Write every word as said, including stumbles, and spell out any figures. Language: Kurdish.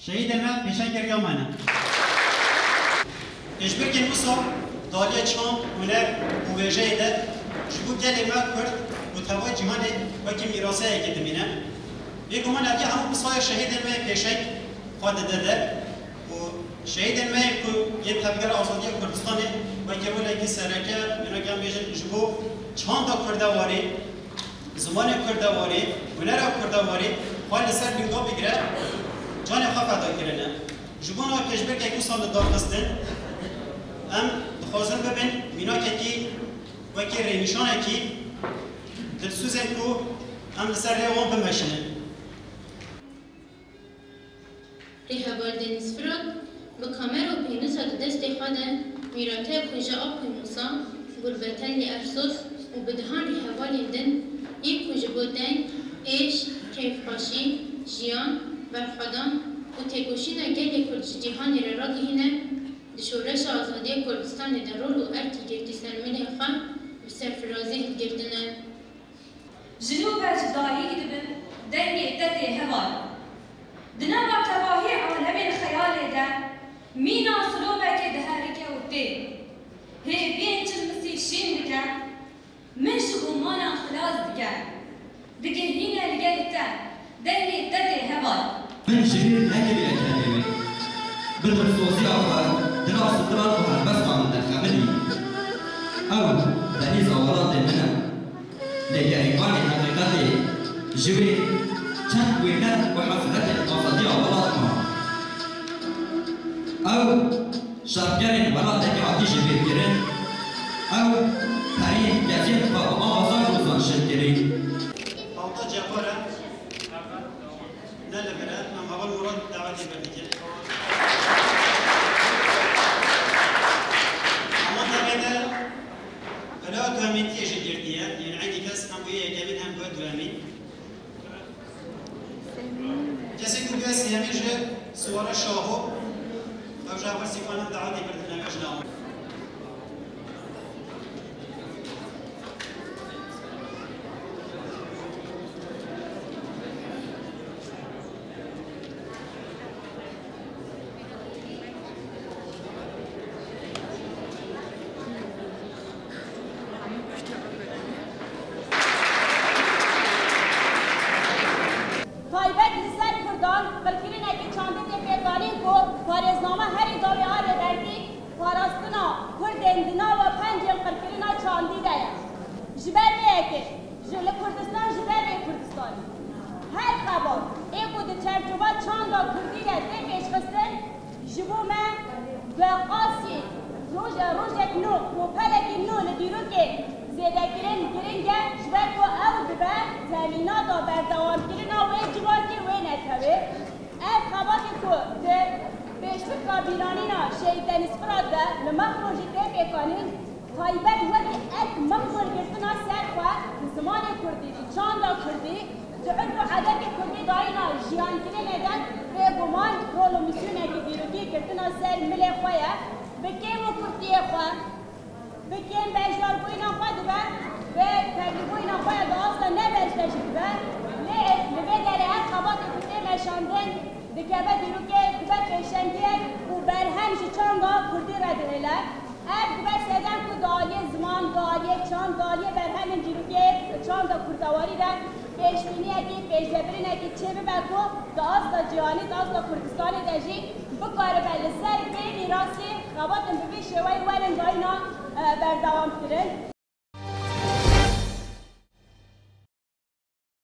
Şehîdên me pêşengê riya me ne. Pêşbirkên wisa di aliyê çand, huner û wêjeyê de ji bo gelê me Kurd û tevayê cîhanê wekî mîraseyekê dimîne. Bêguman ev ya hemû pisaya şehîdên me yê pêşeng xwe dide der û şehîdên me yê ku yên Tevgera Azadiya Kurdistanê wekî rolekî sereke, mînak em bêjin, ji bo çanda kurdewarî, zimanê kurdewarî, hunera kurdewarî xwe li ser linga bigire, canê xwe feda kirine. Ji bona pêşbirkek wisa li dar xistin, em dixwazin bibin mînakekî wekî rênîşanekî dilsûzên ku em li ser rê wan bimeşînin. Rêheval Denîz Firat bi kamera û pênûsa di destê xwe de mîrateya ku ji Aqil Mûsa, Gurbetellî Efsos û bi dehan rêhevalên din yên ku ji bo deng, êş, kêfxweşî, jiyan, berxwedan û têkoşîna gelê Kurd ji cîhanê re ragihîne, di şoreşa azadiya Kurdistanê de rol û erkî girtî ser milê xwe bi serfirazî hilgirtine. Ji nû ve ji dayik dibim dengê te tê heval. Di nava tevahî alemên xeyalê de mîna silovekê diherike û tê. Hêviyên çilmisî şîn dike, min ji gumanan xilas dike. Digihîne li gel te, dengê te tê heval. Min ji bîr nekiriye kemê wê. Bi dilsoziya xwe dila stran û helbesta min derxemilî. Ew Denîza welatê min e. Lê gerîbanê heqîqetê ji wê çend wêne û hesretên azadiya welat ma. Ew şerxgerên welatekî hatî ji bîr kirin. Ew perî keziyên xwe bi ava zar û zan şil kirî. Hawta Cebar e. Ne li vir e, em heval Murad dawetê vir dikin. Hema demê de bila duhemîntiyê jî girtiye, yên eynî kes hem bûye yekemîn hem bûye duhemîn. Kesê ku bûye sêyemîn jî Siwara Şaho, ew jî heval Sîfan em dawetê vir dikin, ew jî navê. Taybet li ser Kurdan, qirkirinekî çandê tê pêkanîn ku parêzname herî dawî a Rêbertî parastina Kurdên di nava pencên qirkirina çandî de ye. Ji ber vê yekê, ji li Kurdistan, ji ber vê Kurdistanê. Her xebat ê ku di çerçova çanda Kurdî de tê pêşxistin, ji bo me bi qasî roj-, rojek nû, ropelekî nû li dîrokê zêdekirin giring e, ji ber ku ew dibe temînata berdewamkirina wê civakê, wê netewê. Ev xebatê ku di pêşbirka bîranîna Şehîd Denîz Firat de li Mexrojî tê pêkanîn, taybet wekî erk mexwir girtina ser xwe di zimanê kurdî, di çanda kurdî, di urf û edetê kurdî dayîna jiyankirinê de, bêguman rol û misyonekî dîrokî girtina ser milê xwe ye, bi kêm û kurtiyê xwe. Bi kêm beşdarbûyîna xwe dibe, bi tevlîbûyîna xwe ya di asta ne beş de jî dibe. Lê li vê derê her xebatê ku tê meşandin, dikeve dîrokê, dibe pêşengiyek û berhem ji çanda kurdî re dihêle. Ev dibe sedem ku di aliyê ziman, di aliyê çand, di aliyê berhemên dîrokê çanda kurdewarî de pêşbîniyekî, pêşvebirinekî çêbibe ku di asta cîhanî, di asta Kurdistanê de jî bikaribe li ser vê mîrasê xebatên bi vî şêweyî werin dayîna, e, berdewamkirin.